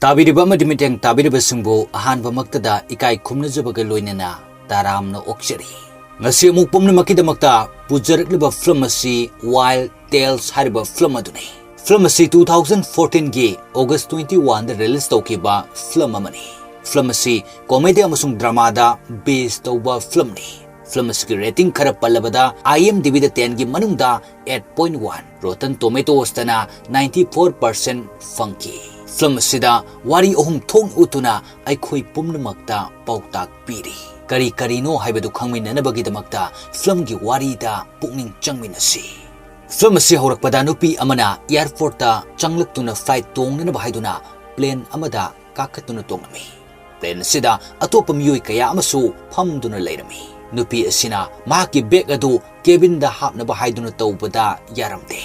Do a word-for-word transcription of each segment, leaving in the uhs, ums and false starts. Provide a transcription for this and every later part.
ꯇꯥꯕꯤꯔꯤꯕ ꯑꯃꯗꯤ ꯃꯤꯠꯌꯦꯡ ꯇꯥꯕꯤꯔꯤꯕꯁꯤꯡꯕꯨ ꯑꯍꯥꯟꯕꯃꯛꯇꯗ ꯏꯀꯥꯏ ꯈꯨꯝꯅꯖꯕꯒ ꯂꯣꯏꯅꯅ ꯇꯔꯥꯝꯅ ꯑꯣꯛꯆꯔꯤ꯫ ꯉꯁꯤ ꯑꯃꯨꯛ ꯄꯨꯝꯅꯃꯛꯀꯤꯗꯃꯛꯇ ꯄꯨꯖꯔꯛꯂꯤꯕ ꯐꯤꯂꯝ ꯑꯁꯤ Wild Tales ꯍꯥꯏꯔꯤꯕ ꯐꯤꯂꯝ ꯑꯗꯨꯅꯤ꯫ ꯐꯤꯂꯝ ꯑꯁꯤ two thousand fourteen ꯒꯤ August twenty one ꯗ release ꯇꯧꯈꯤꯕ ꯐꯤꯂꯝ ꯑꯃꯅꯤ꯫ ꯐꯤꯂꯝ ꯑꯁꯤ comedy ꯑꯃꯁꯨꯡ drama ꯗ base ꯇꯧꯕ ꯐꯤꯂꯝꯅꯤ꯫ ꯐꯤꯂꯝ ꯑꯁꯤꯒꯤ rating ꯈꯔ ꯄꯜꯂꯕꯗ, IMDb ꯗ ten ꯒꯤ ꯃꯅꯨꯡꯗ eight point one, Rotten Tomatoes ꯇꯅ ninety four percent ꯐꯪꯈꯤ꯫ ꯐꯤꯂꯝ ꯑꯁꯤꯗ ꯋꯥꯔꯤ ꯑꯍꯨꯝ ꯊꯣꯛꯅ ꯎꯠꯇꯨꯅ ꯑꯩꯈꯣꯏ ꯄꯨꯝꯅꯃꯛꯇ ꯄꯥꯎꯇꯥꯛ ꯄꯤꯔꯤ꯫ ꯀꯔꯤ ꯀꯔꯤꯅꯣ ꯍꯥꯏꯕꯗꯨ ꯈꯪꯃꯤꯟꯅꯅꯕꯒꯤꯗꯃꯛꯇ ꯐꯤꯂꯝꯒꯤ ꯋꯥꯔꯤꯗ ꯄꯨꯛꯅꯤꯡ ꯆꯪꯃꯤꯟꯅꯁꯤ꯫ ꯐꯤꯂꯝ ꯑꯁꯤ ꯍꯧꯔꯛꯄꯗ ꯅꯨꯄꯤ ꯑꯃꯅ airport ꯇ ꯆꯪꯂꯛꯇꯨꯅ flight ꯇꯣꯡꯅꯅꯕ ꯍꯥꯏꯗꯨꯅ plane ꯑꯃꯗ ꯀꯥꯈꯠꯇꯨꯅ ꯇꯣꯡꯂꯝꯃꯤ꯫ Plane ꯑꯁꯤꯗ ꯑꯇꯣꯞꯄ ꯃꯤꯑꯣꯏ ꯀꯌꯥ ꯑꯃꯁꯨ ꯐꯝꯗꯨꯅ ꯂꯩꯔꯝꯃꯤ꯫ ꯅꯨꯄꯤ ꯑꯁꯤꯅ ꯃꯍꯥꯛꯀꯤ bag ꯑꯗꯨ cabin ꯗ ꯍꯥꯞꯅꯕ ꯍꯥꯏꯗꯨꯅ ꯇꯧꯕꯗ ꯌꯥꯔꯝꯗꯦ꯫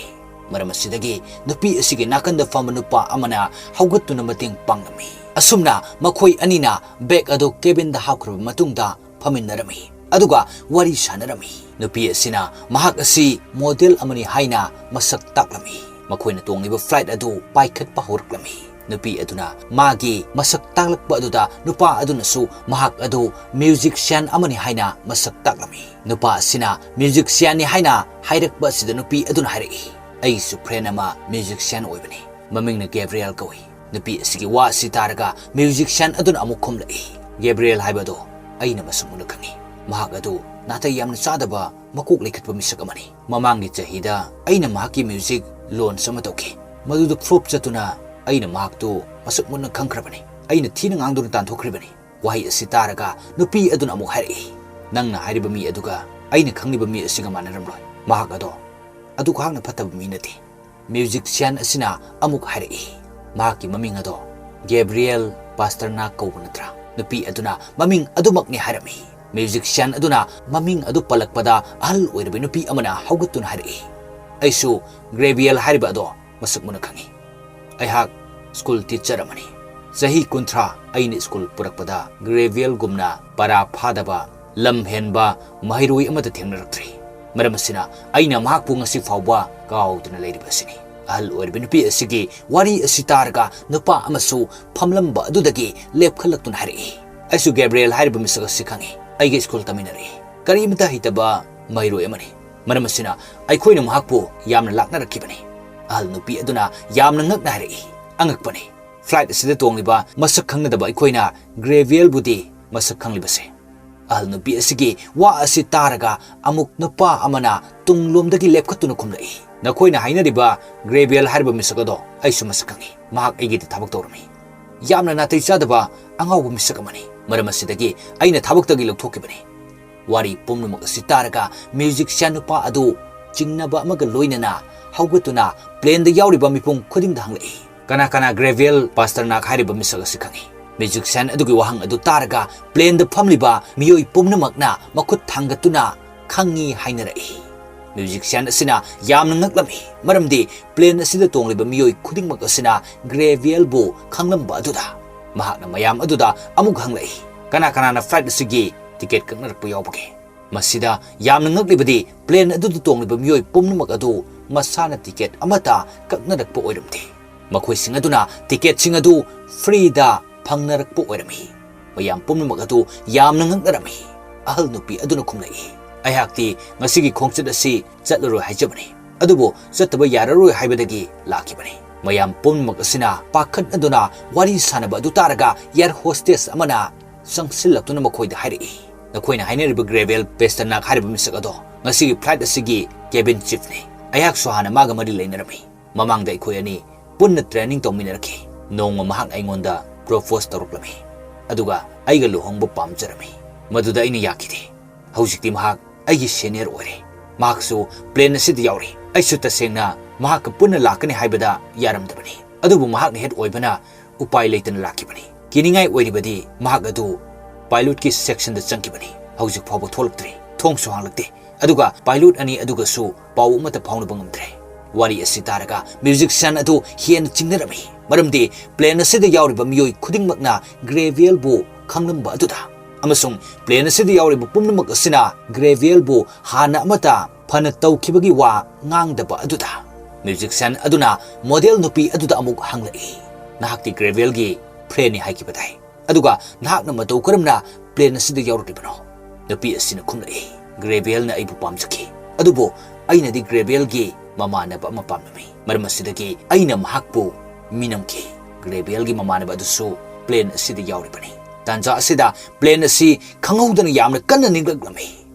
ꯃꯔꯝ ꯑꯁꯤꯗꯒꯤ ꯅꯨꯄꯤ ꯑꯁꯤꯒꯤ ꯅꯥꯀꯟꯗ ꯐꯝꯕ ꯅꯨꯄꯥ ꯑꯃꯅ ꯍꯧꯒꯠꯇꯨꯅ ꯃꯇꯦꯡ ꯄꯥꯡꯂꯝꯃꯤ꯫ ꯑꯁꯨꯝꯅ ꯃꯈꯣꯏ ꯑꯅꯤꯅ bag ꯑꯗꯨ cabin ꯗ ꯍꯥꯞꯈ꯭ꯔꯕ ꯃꯇꯨꯡꯗ ꯐꯝꯃꯤꯟꯅꯔꯝꯃꯤ꯫ ꯑꯗꯨꯒ ꯋꯥꯔꯤ ꯁꯥꯟꯅꯔꯝꯃꯤ꯫ ꯅꯨꯄꯤ ꯑꯁꯤꯅ ꯃꯍꯥꯛ ꯑꯁꯤ model ꯑꯃꯅꯤ ꯍꯥꯏꯅ ꯃꯁꯛ ꯇꯥꯛꯂꯝꯃꯤ꯫ ꯃꯈꯣꯏꯅ ꯇꯣꯡꯂꯤꯕ flight ꯑꯗꯨ ꯄꯥꯏꯈꯠꯄ ꯍꯧꯔꯛꯂꯝꯃꯤ꯫ ꯅꯨꯄꯤ ꯑꯗꯨꯅ ꯃꯥꯒꯤ ꯃꯁꯛ ꯇꯥꯛꯂꯛꯄ ꯑꯗꯨꯗ ꯅꯨꯄꯥ ꯑꯗꯨꯅꯁꯨ ꯃꯍꯥꯛ ꯑꯗꯨ musician ꯑꯃꯅꯤ ꯍꯥꯏꯅ ꯃꯁꯛ ꯇꯥꯛꯂꯝꯃꯤ꯫ ꯅꯨꯄꯥ ꯑꯁꯤꯅ musician ꯅꯤ ꯍꯥꯏꯅ ꯍꯥꯏꯔꯛꯄ ꯑꯁꯤꯗ ꯅꯨꯄꯤ ꯑꯗꯨꯅ ꯍꯥꯏꯔꯛꯏ, "ꯑꯩꯒꯤꯁꯨ friend ꯑꯃ musician ꯑꯣꯏꯕꯅꯤ꯫ ꯃꯃꯤꯡꯅ ꯒꯦꯕ꯭ꯔꯤꯌꯦꯜ ꯀꯧꯏ꯫" ꯅꯨꯄꯤ ꯑꯁꯤꯒꯤ ꯋꯥ ꯑꯁꯤ ꯇꯥꯔꯒ musician ꯑꯗꯨꯅ ꯑꯃꯨꯛ ꯈꯨꯝꯂꯛꯏ, "ꯒꯦꯕ꯭ꯔꯤꯌꯦꯜ ꯍꯥꯏꯕ ꯑꯗꯣ ꯑꯩꯅ ꯃꯁꯛ ꯃꯨꯟꯅ ꯈꯪꯏ꯫ ꯃꯍꯥꯛ ꯑꯗꯨ ꯅꯥꯇꯩ ꯌꯥꯝꯅ ꯆꯥꯗꯕ ꯃꯀꯣꯛ ꯂꯩꯈꯠꯄ ꯃꯤꯁꯛ ꯑꯃꯅꯤ꯫ ꯃꯃꯥꯡꯒꯤ ꯆꯍꯤꯗ ꯑꯩꯅ ꯃꯍꯥꯛꯀꯤ music launch ꯑꯃ ꯇꯧꯈꯤ꯫ ꯃꯗꯨꯗ flop ꯆꯠꯇꯨꯅ ꯑꯩꯅ ꯃꯍꯥꯛꯇꯨ ꯃꯁꯛ ꯃꯨꯟꯅ ꯈꯪꯈ꯭ꯔꯕꯅꯤ꯫ ꯑꯩꯅ ꯊꯤꯅ ꯉꯥꯡꯗꯨꯅ ꯇꯥꯟꯊꯣꯛꯈ꯭ꯔꯤꯕꯅꯤ꯫" ꯋꯥꯍꯩ ꯑꯁꯤ ꯇꯥꯔꯒ ꯅꯨꯄꯤ ꯑꯗꯨꯅ ꯑꯃꯨꯛ ꯍꯥꯏꯔꯛꯏ, "ꯅꯪꯅ ꯍꯥꯏꯔꯤꯕ ꯃꯤ ꯑꯗꯨꯒ ꯑꯩꯅ ꯈꯪꯂꯤꯕ ꯃꯤ ꯑꯁꯤꯒ ꯃꯥꯟꯅꯔꯝꯂꯣꯏ꯫ ꯃꯍꯥꯛ ꯑꯗꯣ ꯑꯗꯨꯈꯛꯅ ꯐꯠꯇꯕ ꯃꯤ ꯅꯠꯇꯦ꯫" Musician ꯑꯁꯤꯅ ꯑꯃꯨꯛ ꯍꯥꯏꯔꯛꯏ, "ꯃꯍꯥꯛꯀꯤ ꯃꯃꯤꯡ ꯑꯗꯣ ꯒꯦꯕ꯭ꯔꯤꯌꯦꯜ ꯄꯥꯁꯇꯔꯅꯥꯛ ꯀꯧꯕ ꯅꯠꯇ꯭ꯔꯥ?" ꯅꯨꯄꯤ ꯑꯗꯨꯅ ꯃꯃꯤꯡ ꯑꯗꯨꯃꯛꯅꯤ ꯍꯥꯏꯔꯝꯃꯤ꯫ Musician ꯑꯗꯨꯅ ꯃꯃꯤꯡ ꯑꯗꯨ ꯄꯜꯂꯛꯄꯗ ꯑꯍꯜ ꯑꯣꯏꯔꯕ ꯅꯨꯄꯤ ꯑꯃꯅ ꯍꯧꯒꯠꯇꯨꯅ ꯍꯥꯏꯔꯛꯏ, "ꯑꯩꯁꯨ ꯒ꯭ꯔꯦꯕꯤꯌꯦꯜ ꯍꯥꯏꯔꯤꯕ ꯑꯗꯣ ꯃꯁꯛ ꯃꯨꯟꯅ ꯈꯪꯏ꯫ ꯑꯩꯍꯥꯛ school teacher ꯑꯃꯅꯤ꯫ ꯆꯍꯤ ꯀꯨꯟꯊ꯭ꯔꯥ ꯑꯩꯅ school ꯄꯨꯔꯛꯄꯗ ꯒ꯭ꯔꯦꯕꯤꯌꯦꯜꯒꯨꯝꯅ ꯄꯔꯥ ꯐꯥꯗꯕ, ꯂꯝ ꯍꯦꯟꯕ ꯃꯍꯩꯔꯣꯏ ꯑꯃꯠꯇ ꯊꯦꯡꯅꯔꯛꯇ꯭ꯔꯤ꯫ ꯃꯔꯝ ꯑꯁꯤꯅ ꯑꯩꯅ ꯃꯍꯥꯛꯄꯨ ꯉꯁꯤ ꯐꯥꯎꯕ ꯀꯥꯎꯗꯅ ꯂꯩꯔꯤꯕ ꯑꯁꯤꯅꯤ꯫" ꯑꯍꯜ ꯑꯣꯏꯔꯤꯕ ꯅꯨꯄꯤ ꯑꯁꯤꯒꯤ ꯋꯥꯔꯤ ꯑꯁꯤ ꯇꯥꯔꯒ ꯅꯨꯄꯥ ꯑꯃꯁꯨ ꯐꯝꯂꯝꯕ ꯑꯗꯨꯗꯒꯤ ꯂꯦꯞꯈꯠꯂꯛꯇꯨꯅ ꯍꯥꯏꯔꯛꯏ, "ꯑꯩꯁꯨ ꯒꯦꯕ꯭ꯔꯤꯌꯦꯜ ꯍꯥꯏꯔꯤꯕ ꯃꯤꯁꯛ ꯑꯁꯤ ꯈꯪꯏ꯫ ꯑꯩꯒ ꯁ꯭ꯀꯨꯜ ꯇꯝꯃꯤꯟꯅꯔꯛꯏ꯫ ꯀꯔꯤꯃꯇ ꯍꯩꯇꯕ ꯃꯍꯩꯔꯣꯏ ꯑꯃꯅꯤ꯫ ꯃꯔꯝ ꯑꯁꯤꯅ ꯑꯩꯈꯣꯏꯅ ꯃꯍꯥꯛꯄꯨ ꯌꯥꯝꯅ ꯂꯥꯛꯅꯔꯛꯈꯤꯕꯅꯤ"꯫ ꯑꯍꯜ ꯅꯨꯄꯤ ꯑꯗꯨꯅ ꯌꯥꯝꯅ ꯉꯛꯅ ꯍꯥꯏꯔꯛꯏ, "ꯑꯉꯛꯄꯅꯤ꯫ ꯐ꯭ꯂꯥꯏꯠ ꯑꯁꯤꯗ ꯇꯣꯡꯂꯤꯕ ꯃꯁꯛ ꯈꯪꯅꯗꯕ ꯑꯩꯈꯣꯏꯅ ꯒ꯭ꯔꯦꯕ꯭ꯔꯤꯌꯦꯜꯕꯨꯗꯤ ꯃꯁꯛ ꯈꯪꯂꯤꯕꯁꯦ"꯫ ꯑꯍꯜ ꯅꯨꯄꯤ ꯑꯁꯤꯒꯤ ꯋꯥ ꯑꯁꯤ ꯇꯥꯔꯒ ꯑꯃꯨꯛ ꯅꯨꯄꯥ ꯑꯃꯅ ꯇꯨꯡꯂꯣꯝꯗꯒꯤ ꯂꯦꯞꯈꯠꯇꯨꯅ ꯈꯨꯝꯂꯛꯏ, "ꯅꯈꯣꯏꯅ ꯍꯥꯏꯅꯔꯤꯕ ꯒ꯭ꯔꯦꯕ꯭ꯔꯤꯌꯦꯜ ꯍꯥꯏꯔꯤꯕ ꯃꯤꯁꯛ ꯑꯗꯣ ꯑꯩꯁꯨ ꯃꯁꯛ ꯈꯪꯏ꯫ ꯃꯍꯥꯛ ꯑꯩꯒꯤꯗ ꯊꯕꯛ ꯇꯧꯔꯝꯃꯤ꯫ ꯌꯥꯝꯅ ꯅꯥꯇꯩ ꯆꯥꯗꯕ ꯑꯉꯥꯎꯕ ꯃꯤꯁꯛ ꯑꯃꯅꯤ꯫ ꯃꯔꯝ ꯑꯁꯤꯗꯒꯤ ꯑꯩꯅ ꯊꯕꯛꯇꯒꯤ ꯂꯧꯊꯣꯛꯈꯤꯕꯅꯤ"꯫ ꯋꯥꯔꯤ ꯄꯨꯝꯅꯃꯛ ꯑꯁꯤ ꯇꯥꯔꯒ ꯃ꯭ꯌꯨꯖꯤꯛꯁꯤꯌꯥꯟ ꯅꯨꯄꯥ ꯑꯗꯨ ꯆꯤꯡꯅꯕ ꯑꯃꯒ ꯂꯣꯏꯅꯅ ꯍꯧꯒꯠꯇꯨꯅ ꯄ꯭ꯂꯦꯟꯗ ꯌꯥꯎꯔꯤꯕ ꯃꯤꯄꯨꯝ ꯈꯨꯗꯤꯡꯗ ꯍꯪꯂꯛꯏ, "ꯀꯅꯥ ꯀꯅꯥ ꯒ꯭ꯔꯦꯕ꯭ꯔꯤꯌꯦꯜ ꯄꯥꯁꯇꯔꯅꯥꯛ ꯍꯥꯏꯔꯤꯕ ꯃꯤꯁꯛ ꯑꯁꯤ ꯈꯪꯏ?" ꯃ꯭ꯌꯨꯖꯤꯛꯁꯤꯌꯥꯟ ꯑꯗꯨꯒꯤ ꯋꯥꯍꯪ ꯑꯗꯨ ꯇꯥꯔꯒ ꯄ꯭ꯂꯦꯟꯗ ꯐꯝꯂꯤꯕ ꯃꯤꯑꯣꯏ ꯄꯨꯝꯅꯃꯛꯅ ꯃꯈꯨꯠ ꯊꯥꯡꯒꯠꯇꯨꯅ ꯈꯪꯏ ꯍꯥꯏꯅꯔꯛꯏ꯫ ꯃ꯭ꯌꯨꯖꯤꯛꯁꯤꯌꯥꯟ ꯑꯁꯤꯅ ꯌꯥꯝꯅ ꯉꯛꯂꯝꯃꯤ, ꯃꯔꯝꯗꯤ ꯄ꯭ꯂꯦꯟ ꯑꯁꯤꯗ ꯇꯣꯡꯂꯤꯕ ꯃꯤꯑꯣꯏ ꯈꯨꯗꯤꯡꯃꯛ ꯑꯁꯤꯅ ꯒ꯭ꯔꯦꯕ꯭ꯔꯤꯌꯦꯜꯕꯨ ꯈꯪꯂꯝꯕ ꯑꯗꯨꯗ꯫ ꯃꯍꯥꯛꯅ ꯃꯌꯥꯝ ꯑꯗꯨꯗ ꯑꯃꯨꯛ ꯍꯪꯂꯛꯏ, "ꯀꯅꯥ ꯀꯅꯥꯅ ꯐ꯭ꯂꯥꯏꯠ ꯑꯁꯤꯒꯤ ꯇꯤꯀꯦꯠ ꯀꯛꯅꯔꯛꯄ ꯌꯥꯎꯕꯒꯦ?" ꯃꯁꯤꯗ ꯌꯥꯝꯅ ꯉꯛꯂꯤꯕꯗꯤ ꯄ꯭ꯂꯦꯟ ꯑꯗꯨꯗ ꯇꯣꯡꯂꯤꯕ ꯃꯤꯑꯣꯏ ꯄꯨꯝꯅꯃꯛ ꯑꯗꯨ ꯃꯁꯥꯅ ꯇꯤꯀꯦꯠ ꯑꯃꯠꯇ ꯀꯛꯅꯔꯛꯄ ꯑꯣꯏꯔꯝꯗꯦ꯫ ꯃꯈꯣꯏꯁꯤꯡ ꯑꯗꯨꯅ ꯇꯤꯀꯦꯠꯁꯤꯡ ꯑꯗꯨ ꯐ꯭ꯔꯤꯗ ꯐꯪꯅꯔꯛꯄ ꯑꯣꯏꯔꯝꯃꯤ꯫ ꯃꯌꯥꯝ ꯄꯨꯝꯅꯃꯛ ꯑꯗꯨ ꯌꯥꯝꯅ ꯉꯛꯅꯔꯝꯃꯤ꯫ ꯑꯍꯜ ꯅꯨꯄꯤ ꯑꯗꯨꯅ ꯈꯨꯝꯂꯛꯏ, "ꯑꯩꯍꯥꯛꯇꯤ ꯉꯁꯤꯒꯤ ꯈꯣꯡꯆꯠ ꯑꯁꯤ ꯆꯠꯂꯔꯣꯏ ꯍꯥꯏꯖꯕꯅꯤ, ꯑꯗꯨꯕꯨ ꯆꯠꯇꯕ ꯌꯥꯔꯔꯣꯏ ꯍꯥꯏꯕꯗꯒꯤ ꯂꯥꯛꯈꯤꯕꯅꯤ"꯫ ꯃꯌꯥꯝ ꯄꯨꯝꯅꯃꯛ ꯑꯁꯤꯅ ꯄꯥꯈꯠꯅꯗꯨꯅ ꯋꯥꯔꯤ ꯁꯥꯅꯕ ꯑꯗꯨ ꯇꯥꯔꯒ ꯑꯦꯌꯔ ꯍꯣꯁꯇꯦꯁ ꯑꯃꯅ ꯆꯪꯁꯤꯜꯂꯛꯇꯨꯅ ꯃꯈꯣꯏꯗ ꯍꯥꯏꯔꯛꯏ, "ꯅꯈꯣꯏꯅ ꯍꯥꯏꯅꯔꯤꯕ ꯒ꯭ꯔꯦꯕ꯭ꯔꯤꯌꯦꯜ ꯄꯥꯁꯇꯔꯅꯥꯛ ꯍꯥꯏꯔꯤꯕ ꯃꯤꯁꯛ ꯑꯗꯣ ꯉꯁꯤꯒꯤ ꯐ꯭ꯂꯥꯏꯠ ꯑꯁꯤꯒꯤ ꯀꯦꯕꯤꯟ ꯆꯤꯐꯅꯤ꯫ ꯑꯩꯍꯥꯛꯁꯨ ꯍꯥꯟꯅ ꯃꯥꯒ ꯃꯔꯤ ꯂꯩꯅꯔꯝꯃꯤ꯫ ꯃꯃꯥꯡꯗ ꯑꯩꯈꯣꯏ ꯑꯅꯤ ꯄꯨꯟꯅ ꯇ꯭ꯔꯦꯅꯤꯡ ꯇꯧꯃꯤꯟꯅꯔꯛꯈꯤ꯫ ꯅꯣꯡꯃ ꯃꯍꯥꯛꯅ ꯑꯩꯉꯣꯟꯗ ꯄ꯭ꯔꯣꯄꯣꯁ ꯇꯧꯔꯛꯂꯝꯃꯤ, ꯑꯗꯨꯒ ꯑꯩꯒ ꯂꯨꯍꯣꯡꯕ ꯄꯥꯝꯖꯔꯝꯃꯤ꯫ ꯃꯗꯨꯗ ꯑꯩꯅ ꯌꯥꯈꯤꯗꯦ꯫ ꯍꯧꯖꯤꯛꯇꯤ ꯃꯍꯥꯛ ꯑꯩꯒꯤ ꯁꯦꯅꯤꯌꯔ ꯑꯣꯏꯔꯦ꯫ ꯃꯍꯥꯛꯁꯨ ꯄ꯭ꯂꯦꯟ ꯑꯁꯤꯗ ꯌꯥꯎꯔꯤ꯫ ꯑꯩꯁꯨ ꯇꯁꯦꯡꯅ ꯃꯍꯥꯛꯀ ꯄꯨꯟꯅ ꯂꯥꯛꯀꯅꯤ ꯍꯥꯏꯕꯗ ꯌꯥꯔꯝꯗꯕꯅꯤ, ꯑꯗꯨꯕꯨ ꯃꯍꯥꯛꯅ ꯍꯦꯗ ꯑꯣꯏꯕꯅ ꯎꯄꯥꯏ ꯂꯩꯇꯅ ꯂꯥꯛꯈꯤꯕꯅꯤ꯫ ꯀꯤꯅꯤꯡꯉꯥꯏ ꯑꯣꯏꯔꯤꯕꯗꯤ ꯃꯍꯥꯛ ꯑꯗꯨ ꯄꯥꯏꯂꯣꯠꯀꯤ ꯁꯦꯛꯁꯟꯗ ꯆꯪꯈꯤꯕꯅꯤ꯫ ꯍꯧꯖꯤꯛ ꯐꯥꯎꯕ ꯊꯣꯛꯂꯛꯇ꯭ꯔꯤ꯫ ꯊꯣꯡꯁꯨ ꯍꯥꯡꯂꯛꯇꯦ꯫ ꯑꯗꯨꯒ ꯄꯥꯏꯂꯣꯠ ꯑꯅꯤ ꯑꯗꯨꯒꯁꯨ ꯄꯥꯎ ꯑꯃꯠꯇ ꯐꯥꯎꯅꯕ ꯉꯝꯗ꯭ꯔꯦ"꯫ ꯋꯥꯔꯤ ꯑꯁꯤ ꯇꯥꯔꯒ ꯃ꯭ꯌꯨꯖꯤꯛꯁꯤꯌꯥꯟ ꯑꯗꯨ ꯍꯦꯟꯅ ꯆꯤꯡꯅꯔꯝꯃꯤ, ꯃꯔꯝꯗꯤ ꯄ꯭ꯂꯦꯟ ꯑꯁꯤꯗ ꯌꯥꯎꯔꯤꯕ ꯃꯤꯑꯣꯏ ꯈꯨꯗꯤꯡꯃꯛꯅ ꯒ꯭ꯔꯦꯕ꯭ꯔꯤꯌꯦꯜꯕꯨ ꯈꯪꯂꯝꯕ ꯑꯗꯨꯗ, ꯑꯃꯁꯨꯡ ꯄ꯭ꯂꯦꯟ ꯑꯁꯤꯗ ꯌꯥꯎꯔꯤꯕ ꯄꯨꯝꯅꯃꯛ ꯑꯁꯤꯅ ꯒ꯭ꯔꯦꯕ꯭ꯔꯤꯌꯦꯜꯕꯨ ꯍꯥꯟꯅ ꯑꯃꯠꯇ ꯐꯅ ꯇꯧꯈꯤꯕꯒꯤ ꯋꯥ ꯉꯥꯡꯗꯕ ꯑꯗꯨꯗ꯫ Musician ꯑꯗꯨꯅ model ꯅꯨꯄꯤ ꯑꯗꯨꯗ ꯑꯃꯨꯛ ꯍꯪꯂꯛꯏ, "ꯅꯍꯥꯛꯇꯤ ꯒ꯭ꯔꯦꯚꯦꯜꯒꯤ friendꯅꯤ ꯍꯥꯏꯈꯤꯕ ꯇꯥꯏ꯫ ꯑꯗꯨꯒ ꯅꯍꯥꯛꯅ ꯃꯇꯧ ꯀꯔꯝꯅ plane ꯑꯁꯤꯗ ꯌꯥꯎꯔꯛꯂꯤꯕꯅꯣ?" ꯅꯨꯄꯤ ꯑꯁꯤꯅ ꯈꯨꯝꯂꯛꯏ, "ꯒ꯭ꯔꯦꯚꯦꯜꯅ ꯑꯩꯕꯨ ꯄꯥꯝꯖꯈꯤ꯫ ꯑꯗꯨꯕꯨ ꯑꯩꯅꯗꯤ ꯒ꯭ꯔꯦꯚꯦꯜꯒꯤ ꯃꯃꯥꯟꯅꯕ ꯑꯃ ꯄꯥꯝꯂꯝꯃꯤ꯫ ꯃꯔꯝ ꯑꯁꯤꯗꯒꯤ ꯑꯩꯅ ꯃꯍꯥꯛꯄꯨ ꯃꯤꯅꯝꯈꯤ꯫ ꯒ꯭ꯔꯦꯚꯦꯜꯒꯤ ꯃꯃꯥꯟꯅꯕ ꯑꯗꯨꯁꯨ plane ꯑꯁꯤꯗ ꯌꯥꯎꯔꯤꯕꯅꯤ꯫ ꯇꯥꯟꯖꯥ ꯑꯁꯤꯗ plane ꯑꯁꯤ ꯈꯪꯍꯧꯗꯅ ꯌꯥꯝꯅ ꯀꯟꯅ ꯅꯤꯛꯂꯛꯂꯝꯃꯤ꯫